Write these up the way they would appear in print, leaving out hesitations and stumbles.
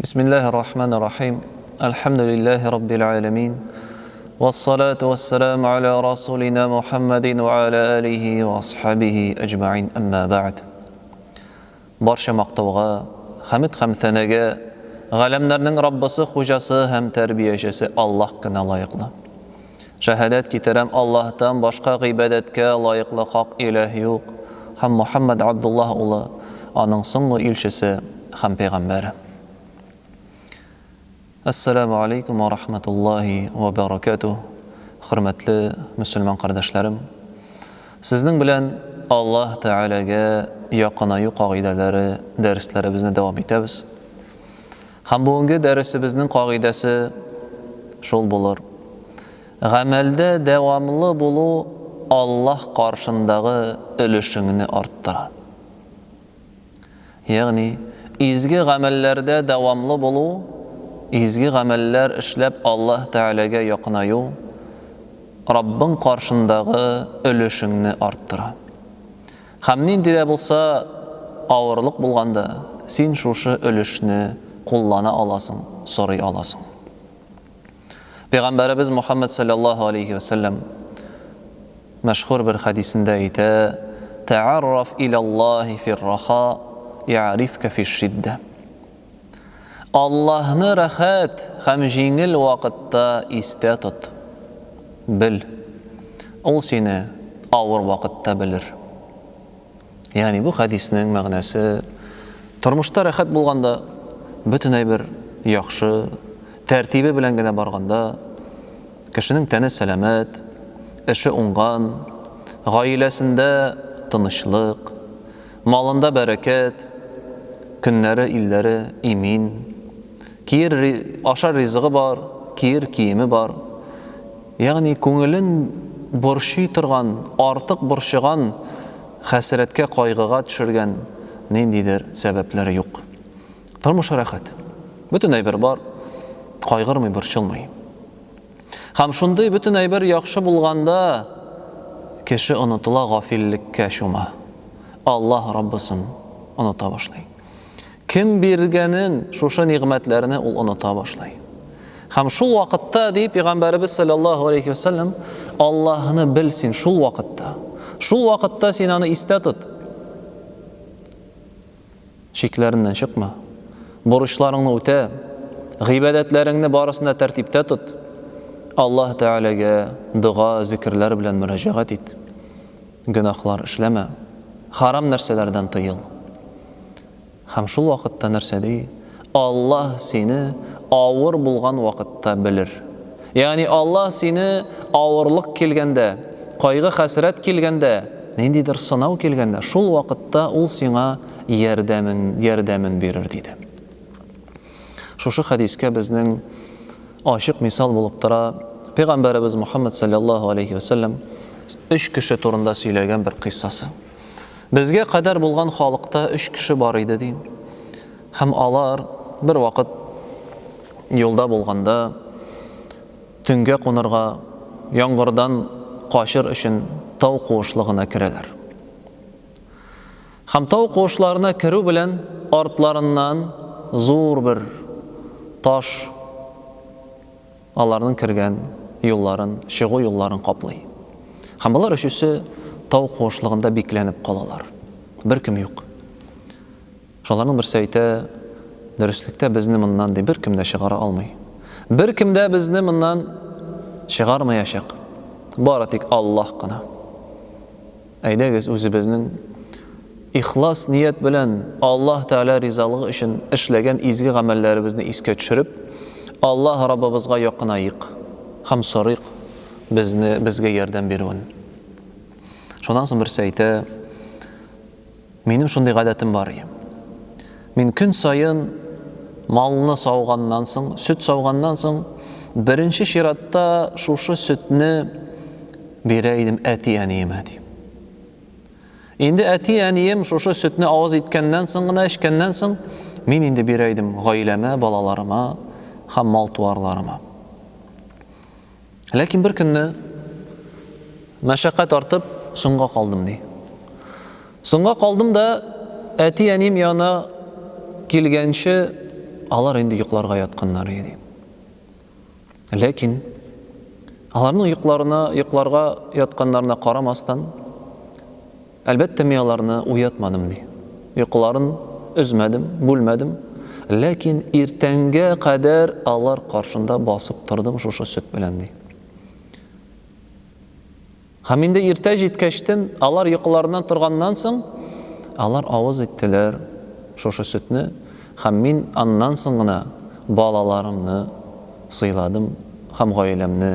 Бисмиллаһир рахманир рахим. Әлхәмдүлиллаһи раббил аламин. Вассалату вассаламу аля расулина Мухаммадин ва аля алихи ва асхабихи аҗмаин. Әмма бәгъд. Барча мактауга, хәмд һәм сәнәгә галәмнәрнең Раббысы, хуҗасы һәм тәрбиячесе Аллаһ кына лаеклы. Шәһадәт китерәм, Аллаһтан башка гыйбадәткә лаеклы хак иләһ юк, һәм Мухәммәд Абдуллаһ улы, аның соңгы илчесе һәм пәйгамбәре. Әссәләмү алейкум вә рахмәтуллаһи вә бәрәкәтүһ, хөрмәтле мөселман кардәшләрем! Сезнең белән Аллаһ Тәгаләгә якынаю кагыйдәләре дәресләребезне дәвам итәбез. Һәм бүгенге дәресебезнең кагыйдәсе шул булыр. Гамәлдә дәвамлы булу Аллаһ каршындагы өлешеңне арттыра. Ягъни, изге гамәлләрдә дәвамлы булу, изге гамәлләр эшләп Аллаһ Тәгаләгә якынаю, Раббың каршындагы өлешеңне арттыра. Һәм нинди дә булса авырлык булганда, син шушы өлешне куллана аласың, сорый аласың. Пәйгамбәребез Мухаммад саллаллаһу алейхи ва сәлләм мәшһүр бер хәдисендә әйтә: "Тәарраф илаллаһи фир-раха, я'рифка фиш-шиддә." Аллаһны рәхәт һәм җиңел вакытта истә тот. Бел, ул сине авыр вакытта белер. Ягъни бу хәдиснең мәгънәсе, тормышта рәхәт булганда, бөтен әйбер яхшы, тәртибе белән генә барганда, кешенең тәне сәламәт, эше уңган, гаиләсендә тынычлык, малында бәрәкәт, көннәре, илләре имин, киер, ашар ризыгы бар, киер киеме бар. Ягъни күңелен борчый торган, артык борчыган, хәсрәткә, кайгыга төшергән ниндидер сәбәпләр юк. Тормыш рәхәт. Бөтен әйбер бар, кайгырмый, борчылмый. Һәм шундый бөтен әйбер яхшы булганда, кеше онытыла, гафиллеккә чума. Аллаһ Раббысын оныта башлый. Кем биргәнен, шушы нигъмәтләрне ул оныта башлый. Һәм шул вакытта, ди Пәйгамбәребез саллаллаһу алейхи ва сәлләм, Аллаһны бел син шул вакытта. Шул вакытта син аны истә тот. Чикләреннән чыкма. Бурычларыңны үтә. Гыйбадәтләреңне барысын да тәртиптә тот. Аллаһ Тәгаләгә дога, зикерләр белән мөрәҗәгать ит. Гөнаһлар эшләмә. Харам нәрсәләрдән тыел. Һәм шул вакытта нәрсә ди? Аллаһ сине авыр булган вакытта белер. Ягъни Аллаһ сине авырлык килгәндә, кайгы-хәсрәт килгәндә, ниндидер сынау килгәндә, шул вакытта ул сиңа ярдәмен, ярдәмен бирер, диде. Шушы хәдискә безнең ачык мисал булып тора Пәйгамбәребез Мухаммад саллаллаһу алейхи ва сәлләм өч кеше турында сөйләгән бер кыйссасы. Безгә кадәр булган халыкта өч кеше бар иде, ди. Һәм алар бер вакыт юлда булганда төнгә кунырга, яңгырдан качыр өчен тау куышлыгына керәләр. Һәм тау куышларына керү белән артларыннан зур бер таш Аларның кергән юлларын, чыгу юлларын каплый. Һәм болар өчесе тау куышлыгында бикләнеп калалар. Беркем юк. Шуларның берсе әйтә, Дөреслектә безне моннан, ди, беркем дә чыгара алмый. Беркем дә безне моннан чыгармаячак. Бары тик Аллаһ кына. Әйдәгез, үзебезнең ихлас ният белән Аллаһ Тәгалә ризалыгы өчен эшләгән изге гамәлләребезне искә төшереп, Аллаһ Раббыбызга якынаек һәм сорыйк безне безгә ярдәм бирүен. Шуннан соң берсе әйтә, Минем шундый гадәтем бар иде. Мин көн саен малны сауганнан соң, сөт сауганнан соң, беренче чиратта шушы сөтне бирә идем әти-әниемә, ди. Инде әти-әнием шушы сөтне авыз иткәннән соң гына, эчкәннән соң, мин инде бирә идем гаиләмә, балаларыма һәм мал-туарларыма. Ләкин бер көнне мәшәкать артып, соңга калдым, ди. Соңга калдым да, әти-әнием янына килгәнче, алар инде йокларга ятканнар иде. Ләкин аларның йокларына, йокларга ятканнарына карамастан, әлбәттә, мин аларны уятмадым, ди. Йокыларын өзмәдем, бүлмәдем. Ләкин иртәнгә кадәр алар каршында басып тордым шушы сөт белән, ди. Һәм инде иртә җиткәчтен, алар йокыларыннан торганнан соң, алар авыз иттеләр шушы сөтне, һәм мин аннан соң гына балаларымны сыйладым һәм гаиләмне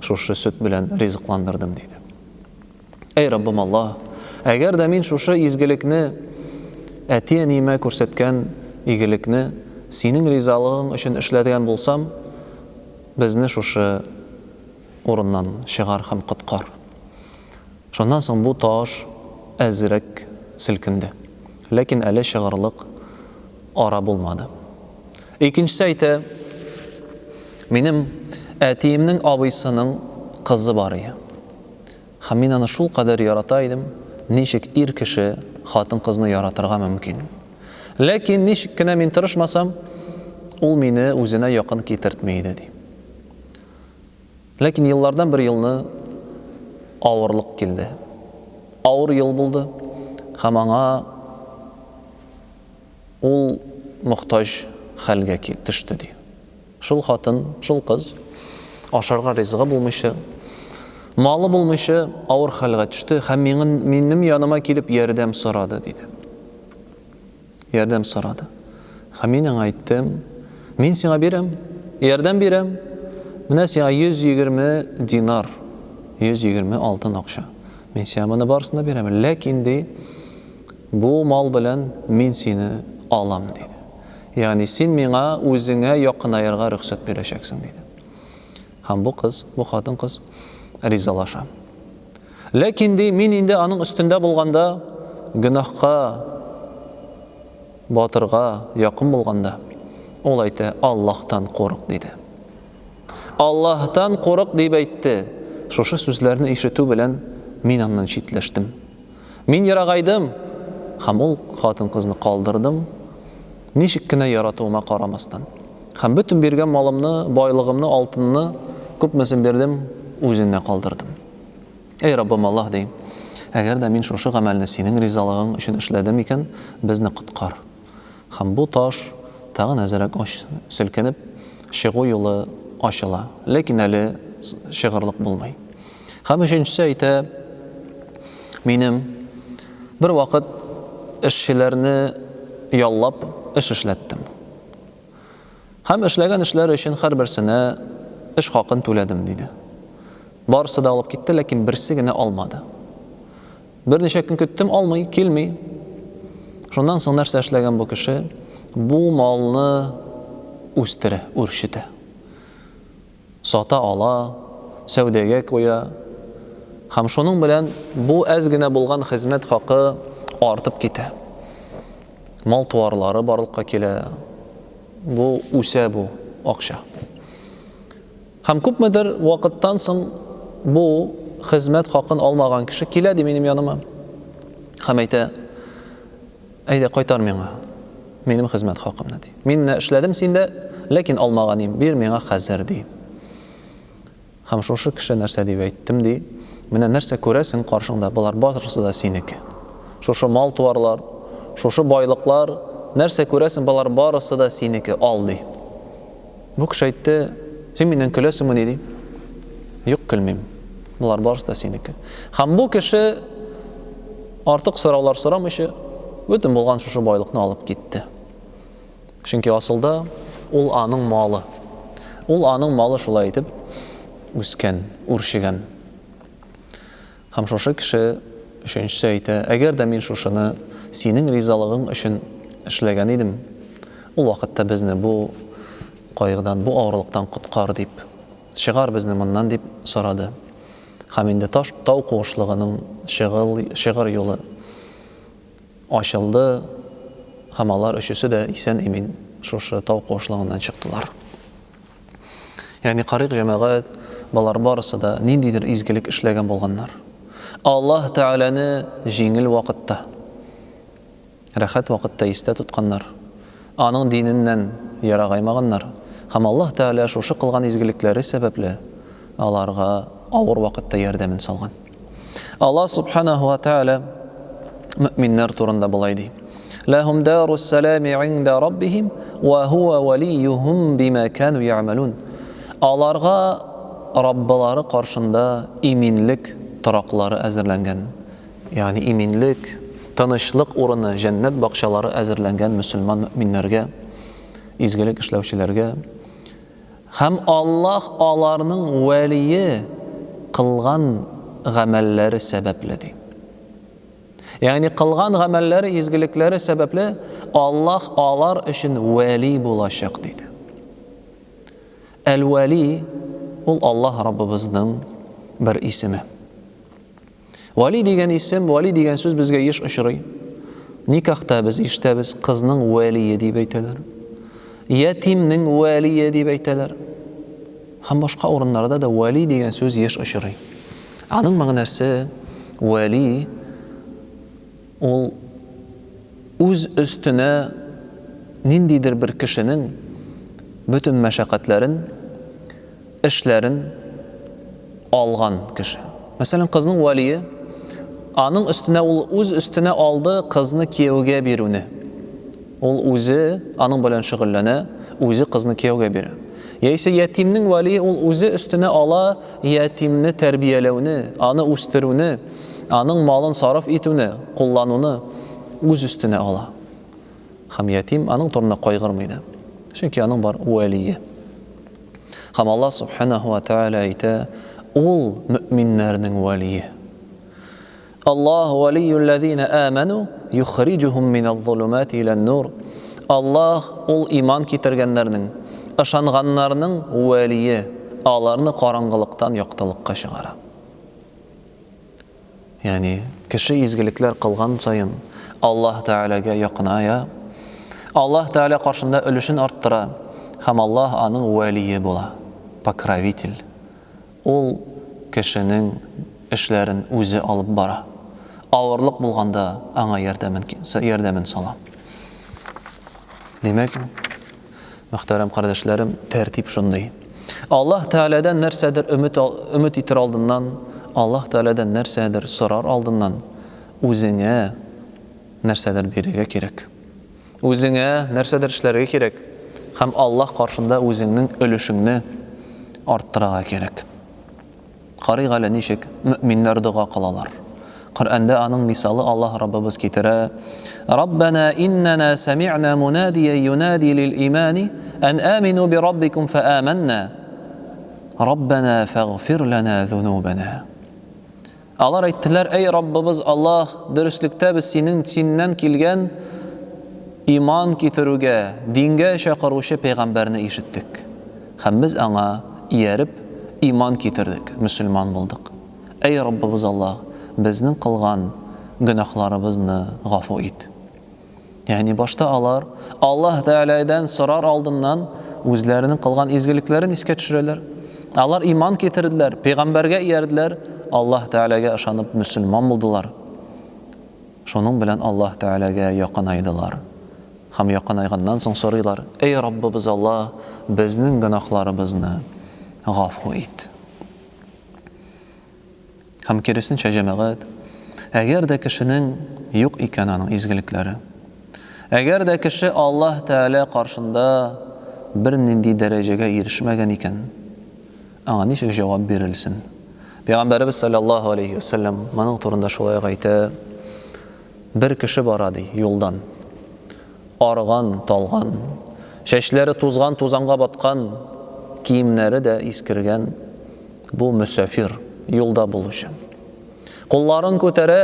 шушы сөт белән ризыкландырдым, диде. Әй Раббым Аллаһ, әгәр дә мин шушы изгелекне, әти-әниемә күрсәткән игелекне Синең ризалыгың өчен эшләгән булсам, безне шушы урыннан чыгар һәм коткар. Шуннан соң бу таш әзрәк селкенде. Ләкин әле чыгарлык ара булмады. Икенчесе әйтә, Минем әтиемнең абыйсының кызы бар ие. Һәм мин аны шулкадәр ярата идем, ничек ир кеше хатын-кызны яратырга мөмкин? Ләкин ничек кенә мин тырышмасам, ул мине үзенә якын китертми иде, ди. Ләкин еллардан бер елны авырлык килде. Авыр ел булды һәм аңа ул мохтаҗ хәлгә төште, ди. Шул хатын, шул кыз ашарга ризыгы булмыйча, малы булмыйча авыр хәлгә төште һәм минем яныма килеп ярдәм сорады, диде. Ярдәм сорады. Һәм мин аңа әйттем, Мин сиңа бирәм, ярдәм бирәм. Менә сиңа 120 динар, 120 алтын акча. Мин сиңа моны барысын да бирәм. Ләкин, ди, бу мал белән мин сине алам, диде. Ягъни син миңа үзеңә якынаерга рөхсәт бирәчәксең, диде. Һәм бу кыз, бу хатын-кыз ризалаша. Ләкин, ди, мин инде аның өстендә булганда, гөнаһка батырга якын булганда, ул әйтә, Аллаһтан курык, диде. Аллаһтан курык дип әйтте. Шушы сүзләрне ишетү белән мин аннан читләштем. Мин ерагайдым һәм ул хатын-кызны калдырдым, ничек кенә яратуыма карамастан. Һәм бөтен биргән малымны, байлыгымны, алтынны, күпмесен бирдем, үзенә калдырдым. Әй Раббым Аллаһ, ди, әгәр дә мин шушы гамәлне Синең ризалыгың өчен эшләдем икән, безне коткар. Һәм бу таш тагын әзрәк ач селкенеп, чыгу юлы ачыла, ләкин әле чыгырлык булмый. Һәм өченчесе әйтә, Минем бервакыт эшчеләрне яллап эш эшләттем. Һәм эшләгән эшләре өчен һәрберсенә эш хакын түләдем, диде. Барысы да алып китте, ләкин берсе генә алмады. Берничә көн көттем, алмый, килми. Шуннан соң нәрсә эшләгән бу кеше? Бу малны үстерә, үрчетә. Сата ала, сәүдәгә куя. Һәм шуның белән бу әз генә булган хезмәт хакы артып китә. Мал-туарлары барлыкка килә. Бу үсә бу акча. Һәм күпмедер вакыттан соң бу хезмәт хакын алмаган кеше килә ди минем яныма һәм әйтә, Әйдә, кайтар миңа минем хезмәт хакымны, ди. Мин менә эшләдем синдә, ләкин алмаган идем, бир миңа хәзер, ди. Һәм шушы кеше нәрсә дип әйттем, ди, менә нәрсә күрәсең каршыңда, болар барысы да синеке. Шушы мал-туарлар, шушы байлыклар, нәрсә күрәсең, болар барысы да синеке, ал, ди. Бу кеше әйтте, син миннән көләсеңмени, ди. Юк, көлмим. Болар барысы да синеке. Һәм бу кеше артык сораулар сорамыйча, бөтен булган шушы байлыкны алып китте. Чөнки асылда ул аның малы. Ул аның малы шулай итеп үскән, үрчегән. Һәм шушы кеше өченчесе әйтә, Әгәр дә мин шушыны синең ризалыгың өчен эшләгән идем, ул вакытта безне бу кайгыдан, бу авырлыктан коткар, дип, чыгар безне моннан, дип сорады. Һәм инде таш тау куышлыгының чыгыл, чыгыр юлы ачылды, һәм алар өчесе дә исән-имин шушы тау куышлыгыннан чыктылар. Ягъни карыйк, җәмәгать, болар барысы да ниндидер изгелек эшләгән булганнар. Аллаһ Тәгаләне җиңел вакытта, рәхәт вакытта истә тотканнар. Аның диненнән ерагаймаганнар. Һәм Аллаһ Тәгалә шушы кылган изгелекләре сәбәпле аларга авыр вакытта ярдәмен салган. Аллаһ Субханаһу ва Тәгалә мөэминнәр турында болай ди. Ләһум дарус салами инда раббихим ва хуа валиюхум бима кану я'малун. Аларга Раббылары каршында иминлек тораклары әзерләнгән. Ягъни иминлек, тынычлык урыны, җәннәт бакчалары әзерләнгән мөселман мөэминнәргә, изгелек эшләүчеләргә. Һәм Аллаһ аларның вәлие кылган гамәлләре сәбәпле, ди. Ягъни кылган гамәлләре, изгелекләре сәбәпле Аллаһ алар өчен вәли булачак, диде. Әл-Вәли ул Аллаһ Раббыбызның бер исеме. Вәли дигән исем, вәли дигән сүз безгә еш очрый. Никахта без ишетәбез, кызның вәлие дип әйтәләр. Ятимнең вәлие дип әйтәләр. Һәм башка урыннарда да вәли дигән сүз еш очрый. Аның мәгънәсе вәли ул үз өстенә ниндидер бер кешенең бөтен мәшәкатьләрен эшләрен алган кеше. Мәсәлән, кызның вәлие, аның өстенә ул үз өстенә алды кызны кияүгә бирүне. Ул үзе аның белән шөгыльләнә, үзе кызны кияүгә бирә. Яисә ятимнең вәлие ул үзе өстенә ала ятимне тәрбияләүне, аны үстерүне, аның малын сарыф итүне, куллануны үз өстенә ала. Һәм ятим аның турында кайгырмый да. Чөнки аның бар вәлие. Һәм Аллаһ Субханаһу ва Тааля әйтә, Ул мөэминнәрнең вәлие. Аллаһу валиюлләзина аману юхриҗухум минәз-зулумати илән-нур. Аллаһ ул иман китергәннәрнең, ышанганнарның вәлие, аларны караңгылыктан яктылыкка чыгара. Ягъни, кеше изгелекләр кылган саен Аллаһ Тәгаләгә якыная, Аллаһ Тәгалә каршында өлешен арттыра һәм Аллаһ аның вәлие була, покровитель. Ул кешенең эшләрен үзе алып бара. Авырлык булганда аңа ярдәмен ярдәмен сала. Димәк, Мөхтәрәм кардәшләрем, тәртип шундый. Аллаһ Тәгаләдән нәрсәдер өмет өмет итер алдыннан, Аллаһ Тәгаләдән нәрсәдер сорар алдыннан үзеңә нәрсәдер бирергә кирәк. Үзеңә нәрсәдер эшләргә кирәк һәм Аллаһ каршында үзеңнең өлешеңне арттырырга кирәк. Карыйк әле, ничек мөэминнәр дога кылалар. Коръәндә аның мисалы Аллаһ Раббыбыз китерә. Раббана иннана сәми'на мунадия юнади лил имани ан амину би раббикум фа аманна. Раббана фагфир лана зунубана. Алар әйттеләр, Әй Раббыбыз Аллаһ, дөреслектә без синең синнән килгән иман китерүгә, дингә чакыручы пәйгамбәрне ишеттек. Һәм без аңа ияреп, иман китердек, мөселман булдык. Әй Раббыбыз Аллаһ, безнең кылган гөнаһларыбызны гафу ит. Ягъни башта алар Аллаһ Тәгаләдән сорар алдыннан үзләренең кылган изгелекләрен искә төшерәләр. Алар иман китерделәр, пәйгамбәргә иярделәр, Аллаһ Тәгаләгә ышанып мөселман булдылар. Шуның белән Аллаһ Тәгаләгә якынайдылар. Һәм якынайганнан соң сорыйлар, Әй Раббыбыз Аллаһ, безнең гөнаһларыбызны гафу ит. Һәм киресенчә, җәмәгать, әгәр дә кешенең юк икән аның изгелекләре, әгәр дә кеше Аллаһ Тәгалә каршында бернинди дәрәҗәгә ирешмәгән икән, аңа ничек җавап бирелсен? Пәйгамбәребез саллаллаһу алейһи ва сәлләм моның турында шулай ук әйтә, Бер кеше бара, ди, юлдан. Арыган, талган, чәчләре тузган, тузанга баткан, киемнәре дә искергән. Бу мөсафир, юлда булучы. Кулларын күтәрә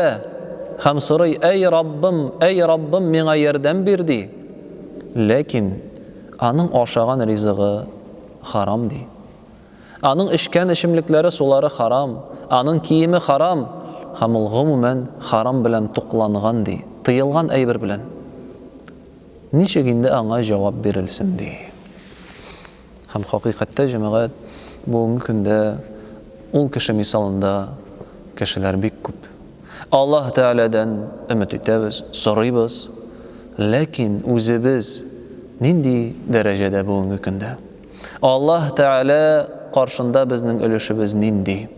һәм сорый, Әй Раббым, әй Раббым, миңа ярдәм бир, ди. Ләкин аның ашаган ризыгы харам, ди. Аның эчкән эчемлекләре, сулары харам, аның киеме харам, һәм ул гомумән харам белән тукланган, ди, тыелган әйбер белән. Ничек инде аңа җавап бирелсен, ди. Һәм хакыйкатьтә, җәмәгать, бүгенге көндә ул кеше мисалында кешеләр бик күп. Аллаһ Тәгаләдән өмет итәбез, сорыйбыз, ләкин үзебез нинди дәрәҗәдә бүгенге көндә? Аллаһ Тәгалә каршында безнең өлешебез нинди?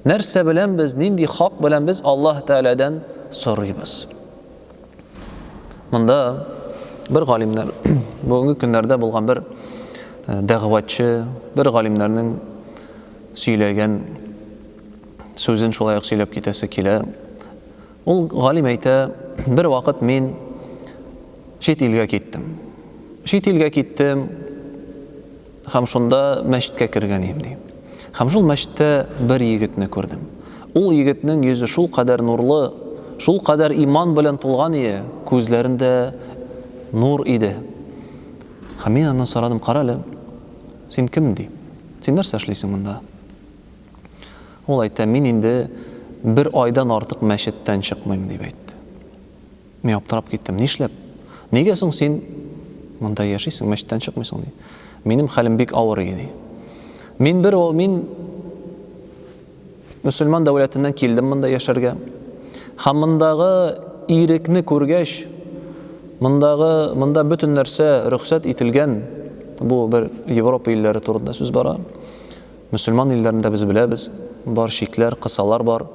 Нәрсә белән без, нинди хак белән без Аллаһ Тәгаләдән сорыйбыз? Монда бер галимнәр, бүгенге көннәрдә булган бер э, дәгъватчы, бер галимнәрнең сөйләгән сүзен шулай ук сөйләп китәсе килә. Ул галим әйтә, бер вакыт мин чит илгә киттем. Чит илгә киттем һәм шунда мәчеткә кергән идем, ди. Һәм шул мәчеттә бер егетне күрдем. Ул егетнең йөзе шул кадәр нурлы, шул кадәр иман белән тулган ие, күзләрендә нур иде. Һәм мин аннан сорадым, кара әле, син кем, ди? Син нәрсә эшлисең монда? Ул әйтә, мин инде бер айдан артык мәчеттән чыкмыйм, дип әйтте. Мин аптырап киттем. Нишләп? Нигә соң син монда яшисең, мәчеттән чыкмыйсың, ди. Минем хәлем бик авыр иде, ди. Мин бер ул мин мөселман дәүләтеннән килдем монда яшәргә. Һәм мондагы ирекне күргәч, мондагы монда бөтен нәрсә рөхсәт ителгән, бу бер Европа илләре турында сүз бара. Мөселман илләрендә без беләбез, бар чикләр, кысалар бар.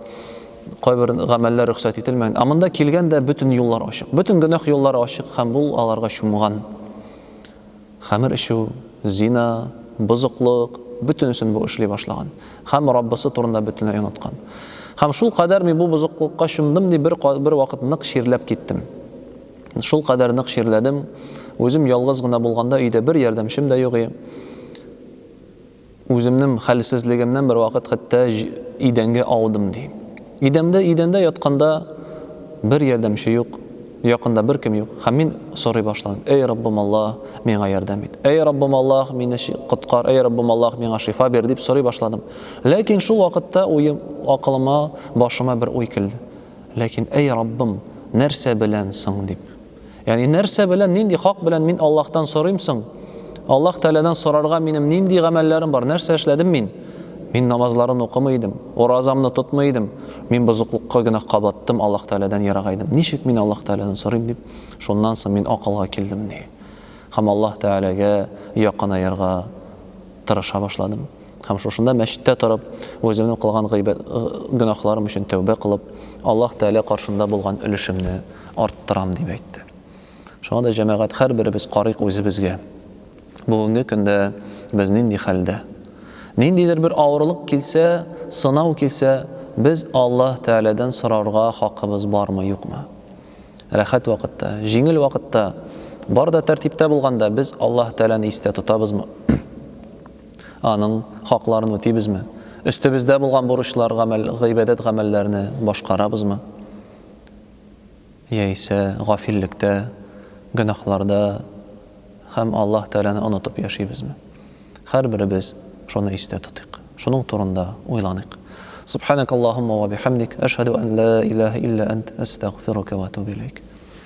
Кайбер гамәлләр рөхсәт ителмәгән. Ә монда килгәндә бөтен юллар ачык. Бөтен гөнаһ юллары ачык һәм бу аларга чумган. Хәмер эчү, зина, бозыклык, бөтенесен бу эшли башлаган. Һәм Раббысы турында бөтенләй оныткан. Һәм шул кадәр мин бу бозыклыкка чумдым ди, бер бер вакыт нык чирләп киттем. Шул кадәр нык чирләдем. Үзем ялгыз гына булганда өйдә бер ярдәмчем дә юк иде. Үземнең хәлсезлегемнән бервакыт хәтта идәнгә аудым, ди. Идәмдә, идәндә ятканда бер ярдәмче юк, якында беркем юк. Һәм мин сорый башладым, Әй Раббым Аллаһ, миңа ярдәм ит. Әй Раббым Аллаһ, мине коткар. Әй Раббым Аллаһ, миңа шифа бир, дип сорый башладым. Ләкин шул вакытта уем, акылыма, башыма бер уй килде. Ләкин, әй Раббым, нәрсә белән соң, дип. Ягъни нәрсә белән, нинди хак белән мин Аллаһтан сорыйм соң? Аллаһ Тәгаләдән сорарга минем нинди гамәлләрем бар? Нәрсә эшләдем мин? Мин намазларын укымый идем, уразамны тотмый идем. Мин бозыклыкка, гөнаһка баттым, Аллаһ Тәгаләдән ерагайдым. Ничек мин Аллаһ Тәгаләдән сорыйм дип, шуннан соң мин акылга килдем, ди. Һәм Аллаһ Тәгаләгә якынаерга тырыша башладым. Һәм шушында мәчеттә торып, үземнең кылган гыйбәт, гөнаһларым өчен тәүбә кылып, Аллаһ Тәгалә каршында булган өлешемне арттырам, дип әйтте. Шуңа да, җәмәгать, һәрберебез карыйк үзебезгә. Бүгенге көндә без нинди хәлдә? Ниндидер бер авырлык килсә, сынау килсә, без Аллаһ Тәгаләдән сорарга хакыбыз бармы, юкмы? Рәхәт вакытта, җиңел вакытта, бар да тәртиптә булганда без Аллаһ Тәгаләне истә тотабызмы? Аның хакларын үтибезме? Өстебездә булган бурычлар, гамәл, гыйбадәт гамәлләрне башкарабызмы? Яисә гафиллектә, гөнаһларда һәм Аллаһ Тәгаләне онытып яшибезме? Һәрберебез шуны истә тотыйк, шуның турында уйланыйк. Субханакаллаһумма ва бихамдик, әшһәду ан ла илаһа илля ант, әстәгъфирука ва атубу иләйк.